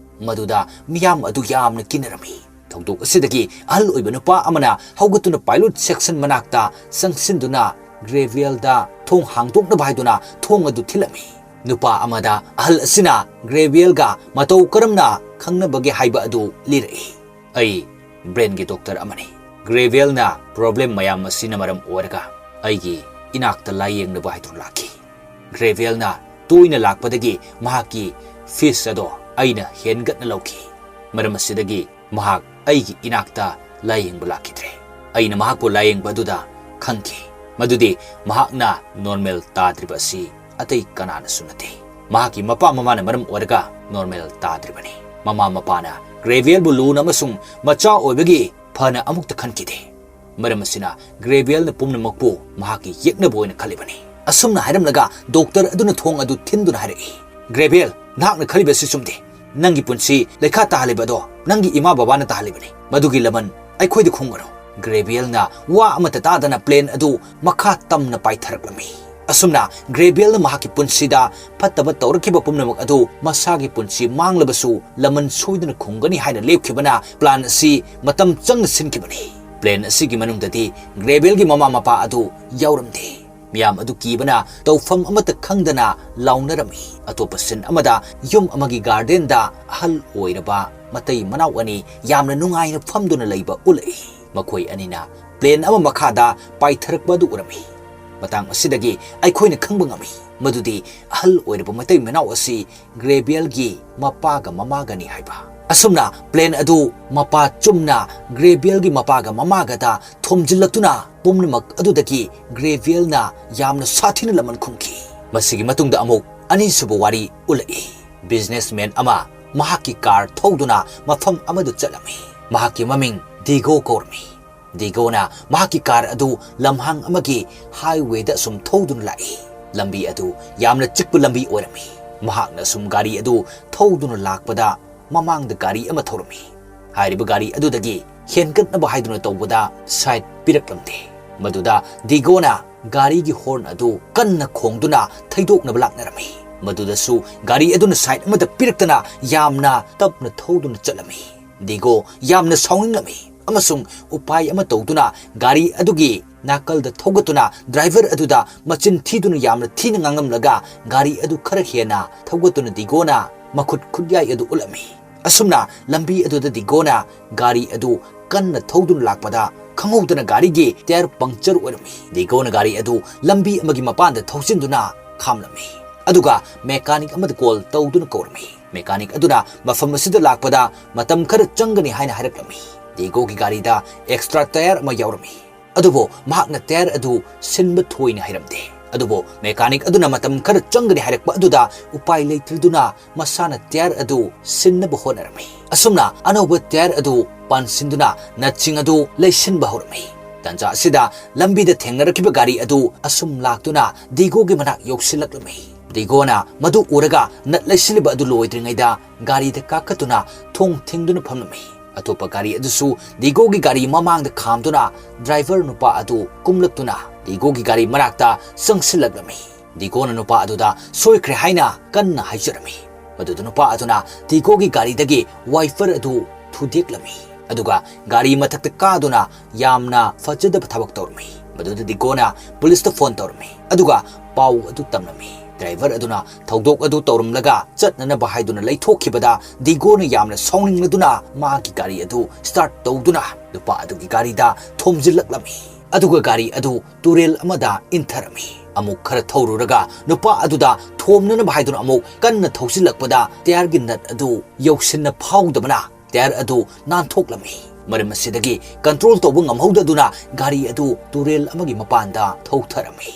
ꯃꯗꯨꯗ ꯃꯤꯌꯥꯝ ꯑꯗꯨ ꯌꯥꯝꯅ ꯀꯤꯅꯔꯝꯃꯤ꯫ ꯊꯧꯗꯣꯛ ꯑꯁꯤꯗꯒꯤ ꯑꯍꯜ ꯑꯣꯏꯕ ꯅꯨꯄꯥ ꯑꯃꯅ ꯍꯧꯒꯠꯇꯨꯅ pilot section ꯃꯅꯥꯛꯇ ꯆꯪꯁꯤꯟꯗꯨꯅ ꯒ꯭ꯔꯦꯚꯦꯜꯗ ꯊꯣꯡ ꯍꯥꯡꯗꯣꯛꯅꯕ ꯍꯥꯏꯗꯨꯅ ꯊꯣꯡ ꯑꯗꯨ ꯊꯤꯜꯂꯝꯃꯤ꯫ ꯅꯨꯄꯥ ꯑꯃꯗ ꯑꯍꯜ ꯑꯁꯤꯅ ꯒ꯭ꯔꯦꯚꯦꯜꯒ ꯃꯇꯧ ꯀꯔꯝꯅ ꯈꯪꯅꯕꯒꯦ ꯍꯥꯏꯕ ꯑꯗꯨ ꯂꯤꯔꯛꯏ꯫ "ꯑꯩ brainꯒꯤ doctor ꯑꯃꯅꯤ꯫ ꯒ꯭ꯔꯦꯚꯦꯜꯅ problem ꯃꯌꯥꯝ ꯑꯁꯤꯅ ꯃꯔꯝ ꯑꯣꯏꯔꯒ ꯑꯩꯒꯤ ꯏꯅꯥꯛꯇ ꯂꯥꯌꯦꯡꯅꯕ ꯍꯥꯏꯗꯨꯅ ꯂꯥꯛꯈꯤ꯫ ꯒ꯭ꯔꯦꯚꯦꯜꯅ ꯇꯣꯏꯅ ꯂꯥꯛꯄꯗꯒꯤ ꯃꯍꯥꯛꯀꯤ fees ꯑꯗꯣ ꯑꯩꯅ ꯍꯦꯟꯒꯠꯅ ꯂꯧꯈꯤ꯫ ꯃꯔꯝ ꯑꯁꯤꯗꯒꯤ ꯃꯍꯥꯛ ꯑꯩꯒꯤ ꯏꯅꯥꯛꯇ ꯂꯥꯌꯦꯡꯕ ꯂꯥꯛꯈꯤꯗ꯭ꯔꯦ꯫ ꯑꯩꯅ ꯃꯍꯥꯛꯄꯨ ꯂꯥꯌꯦꯡꯕ ꯑꯗꯨꯗ ꯈꯪꯈꯤ ꯃꯗꯨꯗꯤ ꯃꯍꯥꯛꯅ normal ꯇꯥꯗ꯭ꯔꯤꯕ ꯑꯁꯤ ꯑꯇꯩ ꯀꯅꯥꯅꯁꯨ ꯅꯠꯇꯦ꯫ ꯃꯍꯥꯛꯀꯤ ꯃꯄꯥ ꯃꯃꯥꯅ ꯃꯔꯝ ꯑꯣꯏꯔꯒ normal ꯇꯥꯗ꯭ꯔꯤꯕꯅꯤ꯫ ꯃꯃꯥ ꯃꯄꯥꯅ ꯒ꯭ꯔꯦꯚꯦꯜꯕꯨ ꯂꯨꯅ ꯑꯃꯁꯨꯡ ꯃꯆꯥ ꯑꯣꯏꯕꯒꯤ ꯐꯅ ꯑꯃꯨꯛꯇ ꯈꯟꯈꯤꯗꯦ꯫ ꯃꯔꯝ ꯑꯁꯤꯅ ꯒ꯭ꯔꯦꯚꯦꯜꯅ ꯄꯨꯝꯅꯃꯛꯄꯨ ꯃꯍꯥꯛꯀꯤ ꯌꯦꯛꯅꯕ ꯑꯣꯏꯅ ꯈꯜꯂꯤꯕꯅꯤ꯫" ꯑꯁꯨꯝꯅ ꯍꯥꯏꯔꯝꯂꯒ doctor ꯑꯗꯨꯅ ꯊꯣꯡ ꯑꯗꯨ ꯊꯤꯟꯗꯨꯅ ꯍꯥꯏꯔꯛꯏ, "ꯒ꯭ꯔꯦꯚꯦꯜ, ꯅꯍꯥꯛꯅ ꯈꯜꯂꯤꯕ ꯑꯁꯤ ꯆꯨꯝꯗꯦ꯫ ꯅꯪꯒꯤ ꯄꯨꯟꯁꯤ ꯂꯩꯈꯥ ꯇꯥꯍꯜꯂꯤꯕ ꯑꯗꯣ ꯅꯪꯒꯤ ꯏꯃꯥ ꯕꯕꯥꯅ ꯇꯥꯍꯜꯂꯤꯕꯅꯤ꯫ ꯃꯗꯨꯒꯤ ꯂꯃꯟ ꯑꯩꯈꯣꯏꯗ ꯈꯨꯝꯒꯅꯨ꯫" ꯒ꯭ꯔꯦꯚꯦꯜꯅ ꯋꯥ ꯑꯃꯠꯇ ꯇꯥꯗꯅ plane ꯑꯗꯨ ꯃꯈꯥ ꯇꯝꯅ ꯄꯥꯏꯊꯔꯛꯂꯝꯃꯤ꯫ ꯑꯁꯨꯝꯅ ꯒ꯭ꯔꯦꯚꯦꯜꯅ ꯃꯍꯥꯛꯀꯤ ꯄꯨꯟꯁꯤꯗ ꯐꯠꯇꯕ ꯇꯧꯔꯛꯈꯤꯕ ꯄꯨꯝꯅꯃꯛ ꯑꯗꯨ ꯃꯁꯥꯒꯤ ꯄꯨꯟꯁꯤ ꯃꯥꯡꯂꯕꯁꯨ ꯂꯃꯟ ꯁꯣꯏꯗꯅ ꯈꯨꯝꯒꯅꯤ ꯍꯥꯏꯅ ꯂꯦꯞꯈꯤꯕꯅ plan ꯑꯁꯤ ꯃꯇꯝ ꯆꯪꯅ ꯁꯤꯟꯈꯤꯕꯅꯤ꯫ Plane ꯑꯁꯤꯒꯤ ꯃꯅꯨꯡꯗꯗꯤ ꯒ꯭ꯔꯦꯚꯦꯜꯒꯤ ꯃꯃꯥ ꯃꯄꯥ ꯑꯗꯨ ꯌꯥꯎꯔꯝꯗꯦ꯫ ꯃꯤꯌꯥꯝ ꯑꯗꯨ ꯀꯤꯕꯅ ꯇꯧꯐꯝ ꯑꯃꯠꯇ ꯈꯪꯗꯅ ꯂꯥꯎꯅꯔꯝꯃꯤ꯫ ꯑꯇꯣꯞꯄ scene ꯑꯃꯗ ꯌꯨꯝ ꯑꯃꯒꯤ gardenꯗ ꯑꯍꯜ ꯑꯣꯏꯔꯕ ꯃꯇꯩ ꯃꯅꯥꯎ ꯑꯅꯤ ꯌꯥꯝꯅ ꯅꯨꯡꯉꯥꯏꯅ ꯐꯝꯗꯨꯅ ꯂꯩꯕ ꯎꯠꯂꯛꯏ꯫ ꯃꯈꯣꯏ ꯑꯅꯤꯅ plane ꯑꯃ ꯃꯈꯥꯗ ꯄꯥꯏꯊꯔꯛꯄ ꯑꯗꯨ ꯎꯔꯝꯃꯤ꯫ ꯃꯇꯥꯡ ꯑꯁꯤꯗꯒꯤ ꯑꯩꯈꯣꯏꯅ ꯈꯪꯕ ꯉꯝꯃꯤ ꯃꯗꯨꯗꯤ ꯑꯍꯜ ꯑꯣꯏꯔꯕ ꯃꯇꯩ ꯃꯅꯥꯎ ꯑꯁꯤ ꯒ꯭ꯔꯦꯚꯦꯜꯒꯤ ꯃꯄꯥꯒ ꯃꯃꯥꯒꯅꯤ ꯍꯥꯏꯕ꯫ ꯑꯁꯨꯝꯅ plane ꯑꯗꯨ ꯃꯄꯥ ꯆꯨꯝꯅ ꯒ꯭ꯔꯦꯚꯦꯜꯒꯤ ꯃꯄꯥꯒ ꯃꯃꯥꯒꯗ ꯊꯣꯝꯖꯤꯜꯂꯛꯇꯨꯅ ꯄꯨꯝꯅꯃꯛ ꯑꯗꯨꯗꯒꯤ ꯒ꯭ꯔꯦꯚꯦꯜꯅ ꯌꯥꯝꯅ ꯁꯥꯊꯤꯅ ꯂꯃꯟ ꯈꯨꯝꯈꯤ꯫ ꯃꯁꯤꯒꯤ ꯃꯇꯨꯡꯗ ꯑꯃꯨꯛ ꯑꯅꯤꯁꯨꯕ ꯋꯥꯔꯤ ꯎꯠꯂꯛꯏ꯫ Businessman ꯑꯃ ꯃꯍꯥꯛꯀꯤ car ꯊꯧꯗꯨꯅ ꯃꯐꯝ ꯑꯃꯗ ꯆꯠꯂꯝꯃꯤ꯫ ꯃꯍꯥꯛꯀꯤ ꯃꯃꯤꯡ ꯗꯤꯒꯣ ꯀꯧꯔꯝꯃꯤ꯫ ꯗꯤꯒꯣꯅ ꯃꯍꯥꯛꯀꯤ ꯀꯥꯔ ꯑꯗꯨ ꯂꯝꯍꯥꯡ ꯑꯃꯒꯤ ꯍꯥꯏꯋꯦꯗ ꯑꯁꯨꯝ ꯊꯧꯗꯨꯅ ꯂꯥꯛꯏ꯫ ꯂꯝꯕꯤ ꯑꯗꯨ ꯌꯥꯝꯅ ꯆꯤꯛꯄ ꯂꯝꯕꯤ ꯑꯣꯏꯔꯝꯃꯤ꯫ ꯃꯍꯥꯛꯅ ꯑꯁꯨꯝ ꯒꯥꯔꯤ ꯑꯗꯨ ꯊꯧꯗꯨꯅ ꯂꯥꯛꯄꯗ ꯃꯃꯥꯡꯗ ꯒꯥꯔꯤ ꯑꯃ ꯊꯧꯔꯝꯃꯤ꯫ ꯍꯥꯏꯔꯤꯕ ꯒꯥꯔꯤ ꯑꯗꯨꯗꯒꯤ ꯍꯦꯟꯒꯠꯅꯕ ꯍꯥꯏꯗꯨꯅ ꯇꯧꯕꯗ ꯁꯥꯏꯠ ꯄꯤꯔꯛꯂꯝꯗꯦ꯫ ꯃꯗꯨꯗ ꯗꯤꯒꯣꯅ ꯒꯥꯔꯤꯒꯤ ꯍꯣꯔꯟ ꯑꯗꯨ ꯀꯟꯅ ꯈꯣꯡꯗꯨꯅ ꯊꯩꯗꯣꯛꯅꯕ ꯂꯥꯛꯅꯔꯝꯃꯤ꯫ ꯃꯗꯨꯗꯁꯨ ꯒꯥꯔꯤ ꯑꯗꯨꯅ ꯁꯥꯏꯠ ꯑꯃꯗ ꯄꯤꯔꯛꯇꯅ ꯌꯥꯝꯅ ꯇꯞꯅ ꯊꯧꯗꯨꯅ ꯆꯠꯂꯝꯃꯤ꯫ ꯗꯤꯒꯣ ꯌꯥꯝꯅ ꯁꯥꯎꯅꯤꯡꯂꯝꯃꯤ ꯑꯃꯁꯨꯡ ꯎꯄꯥꯏ ꯑꯃ ꯇꯧꯗꯨꯅ ꯒꯥꯔꯤ ꯑꯗꯨꯒꯤ ꯅꯥꯀꯜꯗ ꯊꯧꯒꯠꯇꯨꯅ ꯗ꯭ꯔꯥꯏꯚꯔ ꯑꯗꯨꯗ ꯃꯆꯤꯟ ꯊꯤꯗꯨꯅ ꯌꯥꯝꯅ ꯊꯤꯅ ꯉꯥꯡꯂꯝꯂꯒ ꯒꯥꯔꯤ ꯑꯗꯨ ꯈꯔ ꯍꯦꯟꯅ ꯊꯧꯒꯠꯇꯨꯅ ꯗꯤꯒꯣꯅ ꯃꯈꯨꯠ ꯈꯨꯠꯌꯥꯏ ꯑꯗꯨ ꯎꯠꯂꯝꯃꯤ꯫ ꯑꯁꯨꯝꯅ ꯂꯝꯕꯤ ꯑꯗꯨꯗ ꯗꯤꯒꯣꯅ ꯒꯥꯔꯤ ꯑꯗꯨ ꯀꯟꯅ ꯊꯧꯗꯨꯅ ꯂꯥꯛꯄꯗ ꯈꯪꯍꯧꯗꯅ ꯒꯥꯔꯤꯒꯤ ꯇꯌꯔ ꯄꯪꯆꯔ ꯑꯣꯏꯔꯝꯃꯤ꯫ ꯗꯤꯒꯣꯅ ꯒꯥꯔꯤ ꯑꯗꯨ ꯂꯝꯕꯤ ꯑꯃꯒꯤ ꯃꯄꯥꯟꯗ ꯊꯧꯖꯤꯟꯗꯨꯅ ꯈꯥꯝꯂꯝꯃꯤ꯫ ꯑꯗꯨꯒ ꯃꯦꯀꯥꯅꯤꯛ ꯑꯃꯗ ꯀꯣꯜ ꯇꯧꯗꯨꯅ ꯀꯧꯔꯝꯃꯤ꯫ ꯃꯦꯀꯥꯅꯤꯛ ꯑꯗꯨꯅ ꯃꯐꯝ ꯑꯁꯤꯗ ꯂꯥꯛꯄꯗ ꯃꯇꯝ ꯈꯔ ꯆꯪꯒꯅꯤ ꯍꯥꯏꯅ ꯍꯥꯏꯔꯛꯂꯝꯃꯤ꯫ ꯗꯤꯒꯣꯒꯤ ꯒꯥꯔꯤꯗ ꯑꯦꯛꯁꯇ꯭ꯔꯥ ꯇꯌꯔ ꯑꯃ ꯌꯥꯎꯔꯝꯃꯤ꯫ ꯑꯗꯨꯕꯨ ꯃꯍꯥꯛꯅ ꯇꯌꯔ ꯑꯗꯨ ꯁꯤꯟꯕ ꯊꯣꯏꯅ ꯍꯩꯔꯝꯗꯦ꯫ ꯑꯗꯨꯕꯨ ꯃꯦꯀꯥꯅꯤꯛ ꯑꯗꯨꯅ ꯃꯇꯝ ꯈꯔ ꯆꯪꯒꯅꯤ ꯍꯥꯏꯔꯛꯄ ꯑꯗꯨꯗ ꯎꯄꯥꯏ ꯂꯩꯇꯗꯨꯅ ꯃꯁꯥꯅ ꯇꯌꯔ ꯑꯗꯨ ꯁꯤꯟꯅꯕ ꯍꯣꯠꯅꯔꯝꯃꯤ꯫ ꯑꯁꯨꯝꯅ ꯑꯅꯧꯕ ꯇꯌꯔ ꯑꯗꯨ ꯄꯥꯟꯁꯤꯟꯗꯨꯅ ꯅꯠꯁꯤꯡ ꯑꯗꯨ ꯂꯩꯁꯤꯟꯕ ꯍꯧꯔꯝꯃꯤ꯫ ꯇꯥꯟꯖꯥ ꯑꯁꯤꯗ ꯂꯝꯕꯤꯗ ꯊꯦꯡꯅꯔꯛꯈꯤꯕ ꯒꯥꯔꯤ ꯑꯗꯨ ꯑꯁꯨꯝ ꯂꯥꯛꯇꯨꯅ ꯗꯤꯒꯣꯒꯤ ꯃꯅꯥꯛ ꯌꯧꯁꯤꯜꯂꯛꯂꯝꯃꯤ꯫ ꯗꯤꯒꯣꯅ ꯃꯗꯨ ꯎꯔꯒ ꯅꯠ ꯂꯩꯁꯤꯜꯂꯤꯕ ꯑꯗꯨ ꯂꯣꯏꯗ꯭ꯔꯤꯉꯩꯗ ꯒꯥꯔꯤꯗ ꯀꯥꯈꯠꯇꯨꯅ ꯊꯣꯡ ꯊꯤꯡꯗꯨꯅ ꯐꯝꯂꯝꯃꯤ꯫ ꯑꯇꯣꯞꯄ ꯒꯥꯔꯤ ꯑꯗꯨꯁꯨ ꯗꯤꯒꯣꯒꯤ ꯒꯥꯔꯤ ꯃꯃꯥꯡꯗ ꯈꯥꯝꯗꯨꯅ ꯗ꯭ꯔꯥꯏꯚꯔ ꯅꯨꯄꯥ ꯑꯗꯨ ꯀꯨꯝꯂꯛꯇꯨꯅ ꯗꯤꯒꯣꯒꯤ ꯒꯥꯔꯤ ꯃꯅꯥꯛꯇ ꯆꯪꯁꯤꯜꯂꯛꯂꯝꯃꯤ꯫ ꯗꯤꯒꯣꯅ ꯅꯨꯄꯥ ꯑꯗꯨꯗ ꯁꯣꯏꯈ꯭ꯔꯦ ꯍꯥꯏꯅ ꯀꯟꯅ ꯍꯥꯏꯖꯔꯝꯃꯤ꯫ ꯃꯗꯨꯗ ꯅꯨꯄꯥ ꯑꯗꯨꯅ ꯗꯤꯒꯣꯒꯤ ꯒꯥꯔꯤꯗꯒꯤ ꯋꯥꯏꯄꯔ ꯑꯗꯨ ꯊꯨꯗꯦꯛꯂꯝꯃꯤ꯫ ꯑꯗꯨꯒ ꯒꯥꯔꯤ ꯃꯊꯛꯇ ꯀꯥꯗꯨꯅ ꯌꯥꯝꯅ ꯐꯖꯗꯕ ꯊꯕꯛ ꯇꯧꯔꯝꯃꯤ꯫ ꯃꯗꯨꯗ ꯗꯤꯒꯣꯅ ꯄꯨꯂꯤꯁꯇ ꯐꯣꯟ ꯇꯧꯔꯝꯃꯤ꯫ ꯑꯗꯨꯒ ꯄꯥꯎ ꯑꯗꯨ ꯇꯝꯂꯝꯃꯤ꯫ ꯗ꯭ꯔꯥꯏꯚꯔ ꯑꯗꯨꯅ ꯊꯧꯗꯣꯛ ꯑꯗꯨ ꯇꯧꯔꯝꯂꯒ ꯆꯠꯅꯅꯕ ꯍꯥꯏꯗꯨꯅ ꯂꯩꯊꯣꯛꯈꯤꯕꯗ ꯗꯤꯒꯣꯅ ꯌꯥꯝꯅ ꯁꯥꯎꯅꯤꯡꯂꯗꯨꯅ ꯃꯥꯒꯤ ꯒꯥꯔꯤ ꯑꯗꯨ ꯁ꯭ꯇꯥꯔꯠ ꯇꯧꯗꯨꯅ ꯅꯨꯄꯥ ꯑꯗꯨꯒꯤ ꯒꯥꯔꯤꯗ ꯊꯣꯝꯖꯤꯜꯂꯛꯂꯝꯃꯤ꯫ ꯑꯗꯨꯒ ꯒꯥꯔꯤ ꯑꯗꯨ ꯇꯨꯔꯦꯜ ꯑꯃꯗ ꯏꯟꯊꯔꯝꯃꯤ꯫ ꯑꯃꯨꯛ ꯈꯔ ꯊꯧꯔꯨꯔꯒ ꯅꯨꯄꯥ ꯑꯗꯨꯗ ꯊꯣꯝꯅꯅꯕ ꯍꯥꯏꯗꯨꯅ ꯑꯃꯨꯛ ꯀꯟꯅ ꯊꯧꯖꯤꯜꯂꯛꯄꯗ ꯇꯌꯥꯔꯒꯤ ꯅꯠ ꯑꯗꯨ ꯌꯧꯁꯤꯟꯅ ꯐꯥꯎꯗꯕꯅ ꯇꯌꯥꯔ ꯑꯗꯨ ꯅꯥꯟꯊꯣꯛꯂꯝꯃꯤ꯫ ꯃꯔꯝ ꯑꯁꯤꯗꯒꯤ ꯀꯟꯇ꯭ꯔꯣꯜ ꯇꯧꯕ ꯉꯝꯍꯧꯗꯗꯨꯅ ꯒꯥꯔꯤ ꯑꯗꯨ ꯇꯨꯔꯦꯜ ꯑꯃꯒꯤ ꯃꯄꯥꯟꯗ ꯊꯧꯊꯔꯝꯃꯤ꯫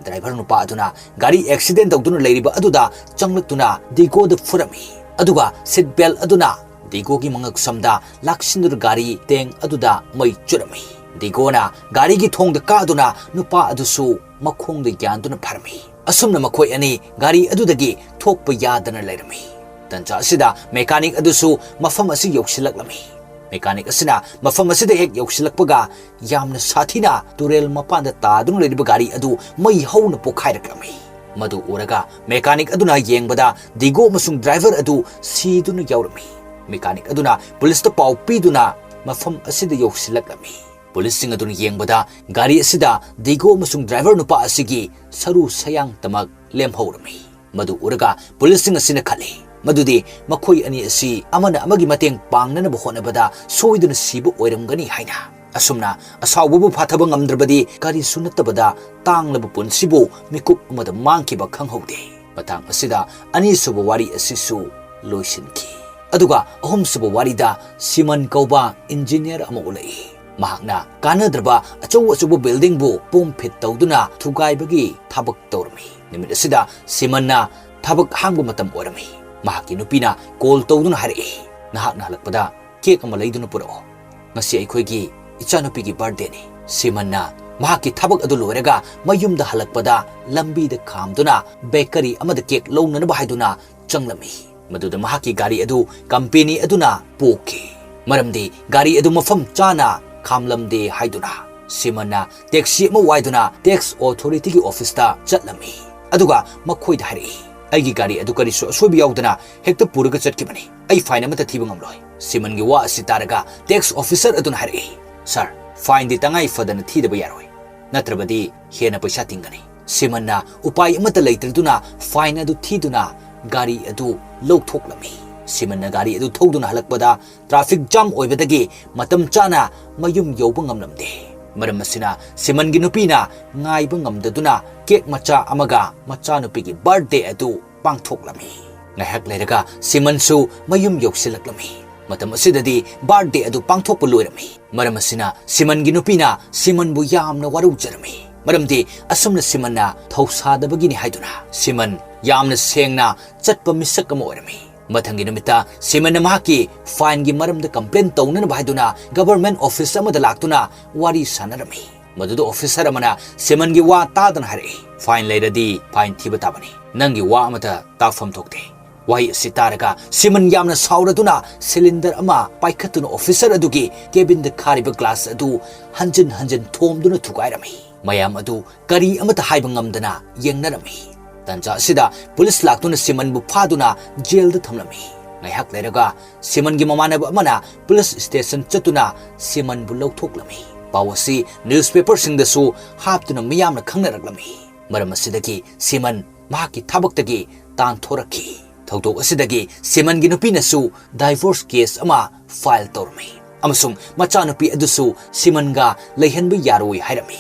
ꯗ꯭ꯔꯥꯏꯚꯔ ꯅꯨꯄꯥ ꯑꯗꯨꯅ ꯒꯥꯔꯤ ꯑꯦꯛꯁꯤꯗꯦꯟ ꯇꯧꯗꯨꯅ ꯂꯩꯔꯤꯕ ꯑꯗꯨꯗ ꯆꯪꯂꯛꯇꯨꯅ ꯗꯤꯒꯣꯗ ꯐꯨꯔꯝꯃꯤ꯫ ꯑꯗꯨꯒ ꯁꯤꯠ ꯕꯦꯜ ꯑꯗꯨꯅ ꯗꯤꯒꯣꯒꯤ ꯃꯉꯛ ꯁꯝꯗ ꯂꯥꯛꯁꯤꯟꯗꯨꯅ ꯒꯥꯔꯤ ꯇꯦꯡ ꯑꯗꯨꯗ ꯃꯩ ꯆꯨꯔꯝꯃꯤ꯫ ꯗꯤꯒꯣꯅ ꯒꯥꯔꯤꯒꯤ ꯊꯣꯡꯗ ꯀꯥꯗꯨꯅ ꯅꯨꯄꯥ ꯑꯗꯨꯁꯨ ꯃꯈꯣꯡꯗ ꯌꯥꯟꯗꯨꯅ ꯐꯥꯔꯝꯃꯤ꯫ ꯑꯁꯨꯝꯅ ꯃꯈꯣꯏ ꯑꯅꯤ ꯒꯥꯔꯤ ꯑꯗꯨꯗꯒꯤ ꯊꯣꯛꯄ ꯌꯥꯗꯅ ꯂꯩꯔꯝꯃꯤ꯫ ꯇꯟꯖꯥ ꯑꯁꯤꯗ ꯃꯦꯀꯥꯅꯤꯛ ꯑꯗꯨꯁꯨ ꯃꯐꯝ ꯑꯁꯤ ꯌꯧꯁꯤꯜꯂꯛꯂꯝꯃꯤ꯫ ꯃꯦꯀꯥꯅꯤꯛ ꯑꯁꯤꯅ ꯃꯐꯝ ꯑꯁꯤꯗ ꯍꯦꯛ ꯌꯧꯁꯤꯜꯂꯛꯄꯒ ꯌꯥꯝꯅ ꯁꯥꯊꯤꯅ ꯇꯨꯔꯦꯜ ꯃꯄꯥꯟꯗ ꯇꯥꯗꯨꯅ ꯂꯩꯔꯤꯕ ꯒꯥꯔꯤ ꯑꯗꯨ ꯃꯩ ꯍꯧꯅ ꯄꯣꯈꯥꯏꯔꯛꯂꯝꯃꯤ꯫ ꯃꯗꯨ ꯎꯔꯒ ꯃꯦꯀꯥꯅꯤꯛ ꯑꯗꯨꯅ ꯌꯦꯡꯕꯗ ꯗꯤꯒꯣ ꯑꯃꯁꯨꯡ ꯗ꯭ꯔꯥꯏꯚꯔ ꯑꯗꯨ ꯁꯤꯗꯨꯅ ꯌꯥꯎꯔꯝꯃꯤ꯫ ꯃꯦꯀꯥꯅꯤꯛ ꯑꯗꯨꯅ ꯄꯨꯂꯤꯁꯇ ꯄꯥꯎ ꯄꯤꯗꯨꯅ ꯃꯐꯝ ꯑꯁꯤꯗ ꯌꯧꯁꯤꯜꯂꯛꯂꯝꯃꯤ꯫ ꯄꯨꯂꯤꯁꯁꯤꯡ ꯑꯗꯨꯅ ꯌꯦꯡꯕꯗ ꯒꯥꯔꯤ ꯑꯁꯤꯗ ꯗꯤꯒꯣ ꯑꯃꯁꯨꯡ ꯗ꯭ꯔꯥꯏꯚꯔ ꯅꯨꯄꯥ ꯑꯁꯤꯒꯤ ꯁꯔꯨ ꯁꯌꯥꯡꯇꯃꯛ ꯂꯦꯝꯍꯧꯔꯝꯃꯤ꯫ ꯃꯗꯨ ꯎꯔꯒ ꯄꯨꯂꯤꯁꯁꯤꯡ ꯑꯁꯤꯅ ꯈꯜꯂꯤ ꯃꯗꯨꯗꯤ ꯃꯈꯣꯏ ꯑꯅꯤ ꯑꯁꯤ ꯑꯃꯅ ꯑꯃꯒꯤ ꯃꯇꯦꯡ ꯄꯥꯡꯅꯅꯕ ꯍꯣꯠꯅꯕꯗ ꯁꯣꯏꯗꯨꯅ ꯁꯤꯕ ꯑꯣꯏꯔꯝꯒꯅꯤ ꯍꯥꯏꯅ꯫ ꯑꯁꯨꯝꯅ ꯑꯁꯥꯎꯕꯕꯨ ꯐꯥꯊꯕ ꯉꯝꯗ꯭ꯔꯕꯗꯤ ꯀꯔꯤꯁꯨ ꯅꯠꯇꯕꯗ ꯇꯥꯡꯂꯕ ꯄꯨꯟꯁꯤꯕꯨ ꯃꯤꯀꯨꯞ ꯑꯃꯗ ꯃꯥꯡꯈꯤꯕ ꯈꯪꯍꯧꯗꯦ꯫ ꯃꯇꯥꯡ ꯑꯁꯤꯗ ꯑꯅꯤꯁꯨꯕ ꯋꯥꯔꯤ ꯑꯁꯤꯁꯨ ꯂꯣꯏꯁꯤꯟꯈꯤ꯫ ꯑꯗꯨꯒ ꯑꯍꯨꯝꯁꯨꯕ ꯋꯥꯔꯤꯗ ꯁꯤꯃꯟ ꯀꯧꯕ ꯏꯟꯖꯤꯅꯤꯌꯔ ꯑꯃ ꯎꯠꯂꯛꯏ꯫ ꯃꯍꯥꯛꯅ ꯀꯥꯟꯅꯗ꯭ꯔꯕ ꯑꯆꯧ ꯑꯆꯧꯕ ꯕꯤꯜꯗꯤꯡꯕꯨ ꯄꯣꯝ ꯐꯤꯠ ꯇꯧꯗꯨꯅ ꯊꯨꯒꯥꯏꯕꯒꯤ ꯊꯕꯛ ꯇꯧꯔꯝꯃꯤ꯫ ꯅꯨꯃꯤꯠ ꯑꯁꯤꯗ ꯁꯤꯃꯟꯅ ꯊꯕꯛ ꯍꯥꯡꯕ ꯃꯇꯝ ꯑꯣꯏꯔꯝꯃꯤ꯫ ꯃꯍꯥꯛꯀꯤ ꯅꯨꯄꯤꯅ ꯀꯣꯜ ꯇꯧꯗꯨꯅ ꯍꯥꯏꯔꯛꯏ, "ꯅꯍꯥꯛꯅ ꯍꯜꯂꯛꯄꯗ ꯀꯦꯛ ꯑꯃ ꯂꯩꯗꯨꯅ ꯄꯨꯔꯛꯑꯣ꯫ ꯉꯁꯤ ꯑꯩꯈꯣꯏꯒꯤ ꯏꯆꯥꯅꯨꯄꯤꯒꯤ ꯕꯥꯔꯊꯗꯦꯅꯤ꯫" ꯁꯤꯃꯟꯅ ꯃꯍꯥꯛꯀꯤ ꯊꯕꯛ ꯑꯗꯨ ꯂꯣꯏꯔꯒ ꯃꯌꯨꯝꯗ ꯍꯜꯂꯛꯄꯗ ꯂꯝꯕꯤꯗ ꯈꯥꯝꯗꯨꯅ ꯕꯦꯀꯔꯤ ꯑꯃꯗ ꯀꯦꯛ ꯂꯧꯅꯅꯕ ꯍꯥꯏꯗꯨꯅ ꯆꯪꯂꯝꯃꯤ꯫ ꯃꯗꯨꯗ ꯃꯍꯥꯛꯀꯤ ꯒꯥꯔꯤ ꯑꯗꯨ ꯀꯝꯄꯦꯅꯤ ꯑꯗꯨꯅ ꯄꯣꯛꯈꯤ꯫ ꯃꯔꯝꯗꯤ ꯒꯥꯔꯤ ꯑꯗꯨ ꯃꯐꯝ ꯆꯥꯅ ꯈꯥꯝꯂꯝꯗꯦ ꯍꯥꯏꯗꯨꯅ ꯁꯤꯃꯟꯅ ꯇꯦꯛꯁꯤ ꯑꯃ ꯋꯥꯏꯗꯨꯅ ꯇꯦꯛꯁ ꯑꯣꯊꯣꯔꯤꯇꯤꯒꯤ ꯑꯣꯐꯤꯁꯇ ꯆꯠꯂꯝꯃꯤ꯫ ꯑꯗꯨꯒ ꯃꯈꯣꯏꯗ ꯍꯥꯏꯔꯛꯏ, "ꯑꯩꯒꯤ ꯒꯥꯔꯤ ꯑꯗꯨ ꯀꯔꯤꯁꯨ ꯑꯁꯣꯏꯕ ꯌꯥꯎꯗꯅ ꯍꯦꯛꯇ ꯄꯨꯔꯒ ꯆꯠꯈꯤꯕꯅꯤ꯫ ꯑꯩ ꯐꯥꯏꯟ ꯑꯃꯠꯇ ꯊꯤꯕ ꯉꯝꯂꯣꯏ꯫" ꯁꯤꯃꯟꯒꯤ ꯋꯥ ꯑꯁꯤ ꯇꯥꯔꯒ ꯇꯦꯛꯁ ꯑꯣꯐꯤꯁꯔ ꯑꯗꯨꯅ ꯍꯥꯏꯔꯛꯏ, "ꯁꯥꯔ, ꯐꯥꯏꯟꯗꯤ ꯇꯉꯥꯏ ꯐꯗꯅ ꯊꯤꯗꯕ ꯌꯥꯔꯣꯏ, ꯅꯠꯇ꯭ꯔꯕꯗꯤ ꯍꯦꯟꯅ ꯄꯩꯁꯥ ꯇꯤꯡꯒꯅꯤ꯫" ꯁꯤꯃꯟꯅ ꯎꯄꯥꯏ ꯑꯃꯠꯇ ꯂꯩꯇ꯭ꯔꯗꯨꯅ ꯐꯥꯏꯟ ꯑꯗꯨ ꯊꯤꯗꯨꯅ ꯒꯥꯔꯤ ꯑꯗꯨ ꯂꯧꯊꯣꯛꯂꯝꯃꯤ꯫ ꯁꯤꯃꯟꯅ ꯒꯥꯔꯤ ꯑꯗꯨ ꯊꯧꯗꯨꯅ ꯍꯜꯂꯛꯄꯗ ꯇ꯭ꯔꯥꯐꯤꯛ ꯖꯥꯝ ꯑꯣꯏꯕꯗꯒꯤ ꯃꯇꯝ ꯆꯥꯅ ꯃꯌꯨꯝ ꯌꯧꯕ ꯉꯝꯂꯝꯗꯦ꯫ ꯃꯔꯝ ꯑꯁꯤꯅ ꯁꯤꯃꯟꯒꯤ ꯅꯨꯄꯤꯅ ꯉꯥꯏꯕ ꯉꯝꯗꯗꯨꯅ ꯀꯦꯛ ꯃꯆꯥ ꯑꯃꯒ ꯃꯆꯥꯅꯨꯄꯤꯒꯤ ꯕꯥꯔꯊꯗꯦ ꯑꯗꯨ ꯄꯥꯡꯊꯣꯛꯂꯝꯃꯤ꯫ ꯉꯥꯏꯍꯥꯛ ꯂꯩꯔꯒ ꯁꯤꯃꯟꯁꯨ ꯃꯌꯨꯝ ꯌꯧꯁꯤꯜꯂꯛꯂꯝꯃꯤ꯫ ꯃꯇꯝ ꯑꯁꯤꯗꯗꯤ ꯕꯥꯔꯊꯗꯦ ꯑꯗꯨ ꯄꯥꯡꯊꯣꯛꯄ ꯂꯣꯏꯔꯝꯃꯤ꯫ ꯃꯔꯝ ꯑꯁꯤꯅ ꯁꯤꯃꯟꯒꯤ ꯅꯨꯄꯤꯅ ꯁꯤꯃꯟꯕꯨ ꯌꯥꯝꯅ ꯋꯥꯔꯧꯖꯔꯝꯃꯤ꯫ ꯃꯔꯝꯗꯤ ꯑꯁꯨꯝꯅ ꯁꯤꯃꯟꯅ ꯊꯧꯁꯥꯗꯕꯒꯤꯅꯤ ꯍꯥꯏꯗꯨꯅ꯫ ꯁꯤꯃꯟ ꯌꯥꯝꯅ ꯁꯦꯡꯅ ꯆꯠꯄ ꯃꯤꯁꯛ ꯑꯃ ꯑꯣꯏꯔꯝꯃꯤ꯫ ꯃꯊꯪꯒꯤ ꯅꯨꯃꯤꯠꯇ ꯁꯤꯃꯟꯅ ꯃꯍꯥꯛꯀꯤ fineꯒꯤ ꯃꯔꯝꯗ complain ꯇꯧꯅꯅꯕ ꯍꯥꯏꯗꯨꯅ government office ꯑꯃꯗ ꯂꯥꯛꯇꯨꯅ ꯋꯥꯔꯤ ꯁꯥꯟꯅꯔꯝꯃꯤ꯫ ꯃꯗꯨꯗ officer ꯑꯃꯅ ꯁꯤꯃꯟꯒꯤ ꯋꯥ ꯇꯥꯗꯅ ꯍꯥꯏꯔꯛꯏ, "Fine ꯂꯩꯔꯗꯤ fine ꯊꯤꯕ ꯇꯥꯕꯅꯤ꯫ ꯅꯪꯒꯤ ꯋꯥ ꯑꯃꯇ ꯇꯥꯐꯝ ꯊꯣꯛꯇꯦ꯫" ꯋꯥꯍꯩ ꯑꯁꯤ ꯇꯥꯔꯒ ꯁꯤꯃꯟ ꯌꯥꯝꯅ ꯁꯥꯎꯔꯗꯨꯅ cylinder ꯑꯃ ꯄꯥꯏꯈꯠꯇꯨꯅ officer ꯑꯗꯨꯒꯤ cabinꯗ ꯈꯥꯔꯤꯕ glass ꯑꯗꯨ ꯍꯟꯖꯤꯟ ꯍꯟꯖꯤꯟ ꯊꯣꯝꯗꯨꯅ ꯊꯨꯒꯥꯏꯔꯝꯃꯤ꯫ ꯃꯌꯥꯝ ꯑꯗꯨ ꯀꯔꯤ ꯑꯃꯠꯇ ꯍꯥꯏꯕ ꯉꯝꯗꯅ ꯌꯦꯡꯅꯔꯝꯃꯤ꯫ ꯇꯟꯖꯥ ꯑꯁꯤꯗ police ꯂꯥꯛꯇꯨꯅ ꯁꯤꯃꯟꯕꯨ ꯐꯥꯗꯨꯅ jailꯗ ꯊꯝꯂꯝꯃꯤ꯫ ꯉꯥꯏꯍꯥꯛ ꯂꯩꯔꯒ ꯁꯤꯃꯟꯒꯤ ꯃꯃꯥꯟꯅꯕ ꯑꯃꯅ police station ꯆꯠꯇꯨꯅ ꯁꯤꯃꯟꯕꯨ ꯂꯧꯊꯣꯛꯂꯝꯃꯤ꯫ ꯄꯥꯎ ꯑꯁꯤ newspaperꯁꯤꯡꯗꯁꯨ ꯍꯥꯞꯇꯨꯅ ꯃꯤꯌꯥꯝꯅ ꯈꯪꯅꯔꯛꯂꯝꯃꯤ꯫ ꯃꯔꯝ ꯑꯁꯤꯗꯒꯤ ꯁꯤꯃꯟ ꯃꯍꯥꯛꯀꯤ ꯊꯕꯛꯇꯒꯤ ꯇꯥꯟꯊꯣꯔꯛꯈꯤ꯫ ꯊꯧꯗꯣꯛ ꯑꯁꯤꯗꯒꯤ ꯁꯤꯃꯟꯒꯤ ꯅꯨꯄꯤꯅꯁꯨ divorce case ꯑꯃ file ꯇꯧꯔꯝꯃꯤ ꯑꯃꯁꯨꯡ ꯃꯆꯥꯅꯨꯄꯤ ꯑꯗꯨꯁꯨ ꯁꯤꯃꯟꯒ ꯂꯩꯍꯟꯕ ꯌꯥꯔꯣꯏ ꯍꯥꯏꯔꯝꯃꯤ꯫